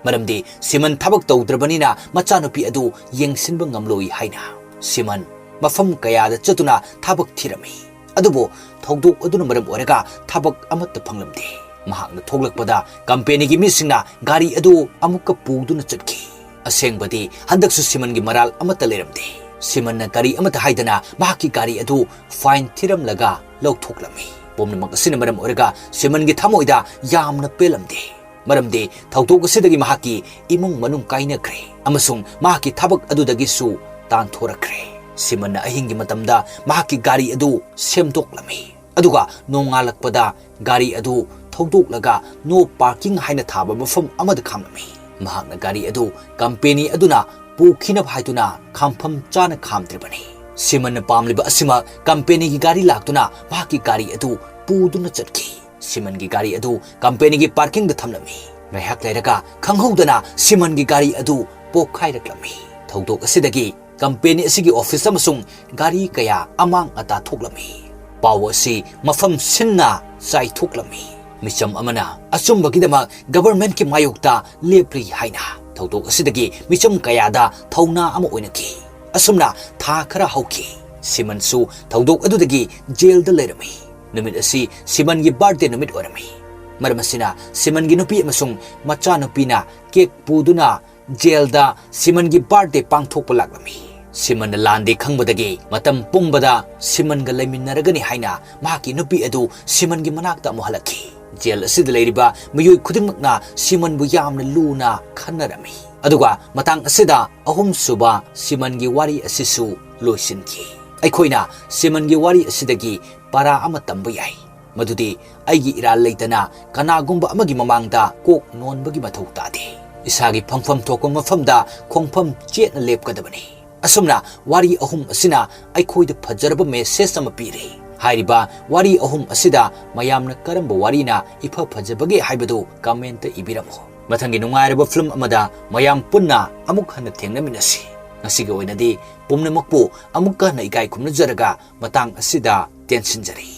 ꯃꯔꯝꯗꯤ ꯁꯤꯃꯟ ꯊꯕꯛ ꯇꯧꯗ꯭ꯔꯕꯅꯤꯅ ꯃꯆꯥꯅꯨꯄꯤ ꯑꯗꯨ ꯌꯦꯡꯁꯤꯟꯕ ꯉꯝꯂꯣꯏ ꯍꯥꯏꯅ꯫ ꯁꯤꯃꯟ ꯃꯐꯝ ꯀꯌꯥꯗ ꯆꯠꯇꯨꯅ ꯊꯕꯛ ꯊꯤꯔꯝꯃꯤ꯫ ꯑꯗꯨꯕꯨ ꯊꯧꯗꯣꯛ ꯑꯗꯨꯅ ꯃꯔꯝ ꯑꯣꯏꯔꯒ ꯊꯕꯛ ꯑꯃꯠꯇ ꯐꯪꯂꯝꯗꯦ꯫ ꯃꯍꯥꯛꯅ ꯊꯣꯛꯂꯛꯄꯗ companyꯒꯤ ꯃꯤꯁꯤꯡꯅ ꯒꯥꯔꯤ ꯑꯗꯨ ꯑꯃꯨꯛꯀ ꯄꯨꯗꯨꯅ ꯆꯠꯈꯤ꯫ ꯑꯁꯦꯡꯕꯗꯤ ꯍꯟꯗꯛꯁꯨ ꯁꯤꯃꯟꯒꯤ ꯃꯔꯥꯜ ꯑꯃꯠꯇ ꯂꯩꯔꯝꯗꯦ꯫ ꯁꯤꯃꯟꯅ ꯀꯔꯤ ꯑꯃꯠꯇ ꯍꯥꯏꯗꯅ ꯃꯍꯥꯛꯀꯤ ꯒꯥꯔꯤ ꯑꯗꯨ fine ꯊꯤꯔꯝꯂꯒ ꯂꯧꯊꯣꯛꯂꯝꯃꯤ꯫ ꯄꯨꯝꯅꯃꯛ ꯑꯁꯤꯅ ꯃꯔꯝ ꯑꯣꯏꯔꯒ ꯁꯤꯃꯟꯒꯤ ꯊꯃꯣꯏꯗ ꯌꯥꯝꯅ ꯄꯦꯜꯂꯝꯗꯦ꯫ ꯃꯔꯝꯗꯤ ꯊꯧꯗꯣꯛ ꯑꯁꯤꯗꯒꯤ ꯃꯍꯥꯛꯀꯤ ꯏꯃꯨꯡ ꯃꯅꯨꯡ ꯀꯥꯏꯅꯈ꯭ꯔꯦ ꯑꯃꯁꯨꯡ ꯃꯍꯥꯛꯀꯤ ꯊꯕꯛ ꯑꯗꯨꯗꯒꯤꯁꯨ ꯇꯥꯟꯊꯣꯔꯛꯈ꯭ꯔꯦ꯫ ꯁꯤꯃꯟꯅ ꯑꯍꯤꯡꯒꯤ ꯃꯇꯝꯗ ꯃꯍꯥꯛꯀꯤ ꯒꯥꯔꯤ ꯑꯗꯨ ꯁꯦꯝꯗꯣꯛꯂꯝꯃꯤ꯫ ꯑꯗꯨꯒ ꯅꯣꯡꯉꯥꯜꯂꯛꯄꯗ ꯒꯥꯔꯤ ꯑꯗꯨ ꯊꯧꯗꯣꯛꯂꯒ no parking ꯍꯥꯏꯅ ꯊꯥꯕ ꯃꯐꯝ ꯑꯃꯗ ꯈꯥꯝꯂꯝꯃꯤ꯫ ꯃꯍꯥꯛꯅ ꯒꯥꯔꯤ ꯑꯗꯨ company ꯑꯗꯨꯅ ꯄꯨꯈꯤꯅꯕ ꯍꯥꯏꯗꯨꯅ ꯈꯥꯝꯐꯝ ꯆꯥꯅ ꯈꯥꯝꯗ꯭ꯔꯤꯕꯅꯤ꯫ ꯁꯤꯃꯟꯅ ꯄꯥꯝꯂꯤꯕ ꯑꯁꯤꯃꯛ companyꯒꯤ ꯒꯥꯔꯤ ꯂꯥꯛꯇꯨꯅ ꯃꯍꯥꯛꯀꯤ ꯒꯥꯔꯤ ꯑꯗꯨ ꯄꯨꯗꯨꯅ ꯆꯠꯈꯤ꯫ ꯁꯤꯃꯟꯒꯤ ꯒꯥꯔꯤ ꯑꯗꯨ companyꯒꯤ parkingꯗ ꯊꯝꯂꯝꯃꯤ꯫ ꯉꯥꯏꯍꯥꯛ ꯂꯩꯔꯒ ꯈꯪꯍꯧꯗꯅ ꯁꯤꯃꯟꯒꯤ ꯒꯥꯔꯤ ꯑꯗꯨ ꯄꯣꯛꯈꯥꯏꯔꯛꯂꯝꯃꯤ꯫ ꯊꯧꯗꯣꯛ ꯑꯁꯤꯗꯒꯤ company ꯑꯁꯤꯒꯤ office ꯑꯃꯁꯨꯡ ꯒꯥꯔꯤ ꯀꯌꯥ ꯑꯃꯥꯡ ꯑꯇꯥ ꯊꯣꯛꯂꯝꯃꯤ꯫ ꯄꯥꯎ ꯑꯁꯤ ꯃꯐꯝ ꯁꯤꯟꯅ ꯆꯥꯏꯊꯣꯛꯂꯝꯃꯤ꯫ ꯃꯤꯆꯝ ꯑꯃꯅ ꯑꯆꯨꯝꯕꯒꯤꯗꯃꯛ governmentꯀꯤ ꯃꯥꯌꯣꯛꯇ ꯂꯦꯞꯂꯤ ꯍꯥꯏꯅ꯫ ꯊꯧꯗꯣꯛ ꯑꯁꯤꯗꯒꯤ ꯃꯤꯆꯝ ꯀꯌꯥꯗ ꯊꯧꯅꯥ ꯑꯃ ꯑꯣꯏꯅꯈꯤ꯫ ꯑꯁꯨꯝꯅ ꯊꯥ ꯈꯔ ꯍꯧꯈꯤ꯫ ꯁꯤꯃꯟꯁꯨ ꯊꯧꯗꯣꯛ ꯑꯗꯨꯗꯒꯤ jailꯗ ꯂꯩꯔꯝꯃꯤ꯫ ꯅꯨꯃꯤꯠ ꯑꯁꯤ ꯁꯤꯃꯟꯒꯤ birthday ꯅꯨꯃꯤꯠ ꯑꯣꯏꯔꯝꯃꯤ꯫ ꯃꯔꯝ ꯑꯁꯤꯅ ꯁꯤꯃꯟꯒꯤ ꯅꯨꯄꯤ ꯑꯃꯁꯨꯡ ꯃꯆꯥꯅꯨꯄꯤꯅ cake ꯄꯨꯗꯨꯅ jailꯗ ꯁꯤꯃꯟꯒꯤ birthday ꯄꯥꯡꯊꯣꯛꯄ ꯂꯥꯛꯂꯝꯃꯤ꯫ ꯁꯤꯃꯟꯅ ꯂꯥꯟꯗꯦ ꯈꯪꯕꯗꯒꯤ ꯃꯇꯝ ꯄꯨꯝꯕꯗ ꯁꯤꯃꯟꯒ ꯂꯩꯃꯤꯟꯅꯔꯒꯅꯤ ꯍꯥꯏꯅ ꯃꯍꯥꯛꯀꯤ ꯅꯨꯄꯤ ꯑꯗꯨ ꯁꯤꯃꯟꯒꯤ ꯃꯅꯥꯛꯇ ꯑꯃꯨꯛ ꯍꯜꯂꯛꯈꯤ꯫ ꯖꯦꯜ ꯑꯁꯤꯗ ꯂꯩꯔꯤꯕ ꯃꯤꯑꯣꯏ ꯈꯨꯗꯤꯡꯃꯛꯅ ꯁꯤꯃꯟꯕꯨ ꯌꯥꯝꯅ ꯂꯨꯅ ꯈꯟꯅꯔꯝꯃꯤ꯫ ꯑꯗꯨꯒ ꯃꯇꯥꯡ ꯑꯁꯤꯗ ꯑꯍꯨꯝꯁꯨꯕ ꯁꯤꯃꯟꯒꯤ ꯋꯥꯔꯤ ꯑꯁꯤꯁꯨ ꯂꯣꯏꯁꯤꯟꯈꯤ꯫ ꯑꯩꯈꯣꯏꯅ ꯁꯤꯃꯟꯒꯤ ꯋꯥꯔꯤ ꯑꯁꯤꯗꯒꯤ ꯄꯔꯥ ꯑꯃ ꯇꯝꯕ ꯌꯥꯏ꯫ ꯃꯗꯨꯗꯤ ꯑꯩꯒꯤ ꯏꯔꯥꯜ ꯂꯩꯇꯅ ꯀꯅꯥꯒꯨꯝꯕ ꯑꯃꯒꯤ ꯃꯃꯥꯡꯗ ꯀꯣꯛ ꯅꯣꯟꯕꯒꯤ ꯃꯊꯧ ꯇꯥꯗꯦ꯫ ꯏꯁꯥꯒꯤ ꯐꯪꯐꯝ ꯊꯣꯛꯄ ꯃꯐꯝꯗ ꯈꯣꯡꯐꯝ ꯆꯦꯠꯅ ꯂꯦꯞꯀꯗꯕꯅꯤ꯫ ꯑꯁꯨꯝꯅ ꯋꯥꯔꯤ ꯑꯍꯨꯝ ꯑꯁꯤꯅ ꯑꯩꯈꯣꯏꯗ ꯐꯖꯔꯕ ꯃꯦꯁꯦꯖ ꯑꯃ ꯄꯤꯔꯤ꯫ ꯍꯥꯏꯔꯤꯕ ꯋꯥꯔꯤ ꯑꯍꯨꯝ ꯑꯁꯤꯗ ꯃꯌꯥꯝꯅ ꯀꯔꯝꯕ ꯋꯥꯔꯤꯅ ꯏꯐ ꯐꯖꯕꯒꯦ ꯍꯥꯏꯕꯗꯨ ꯀꯃꯦꯟꯇ ꯏꯕꯤꯔꯝꯃꯨ꯫ ꯃꯊꯪꯒꯤ ꯅꯨꯡꯉꯥꯏꯔꯕ ꯐꯤꯂꯝ ꯑꯃꯗ ꯃꯌꯥꯝ ꯄꯨꯟꯅ ꯑꯃꯨꯛ ꯍꯟꯅ ꯊꯦꯡꯅꯃꯤꯟꯅꯁꯤ꯫ ꯉꯁꯤꯒꯤ ꯑꯣꯏꯅꯗꯤ ꯄꯨꯝꯅꯃꯛꯄꯨ ꯑꯃꯨꯛꯀ ꯍꯟꯅ ꯏꯀꯥꯏ ꯈꯨꯝꯅꯖꯔꯒ ꯃꯇꯥꯡ ꯑꯁꯤꯗ ꯇꯦꯟꯁꯤꯟꯖꯔꯤ꯫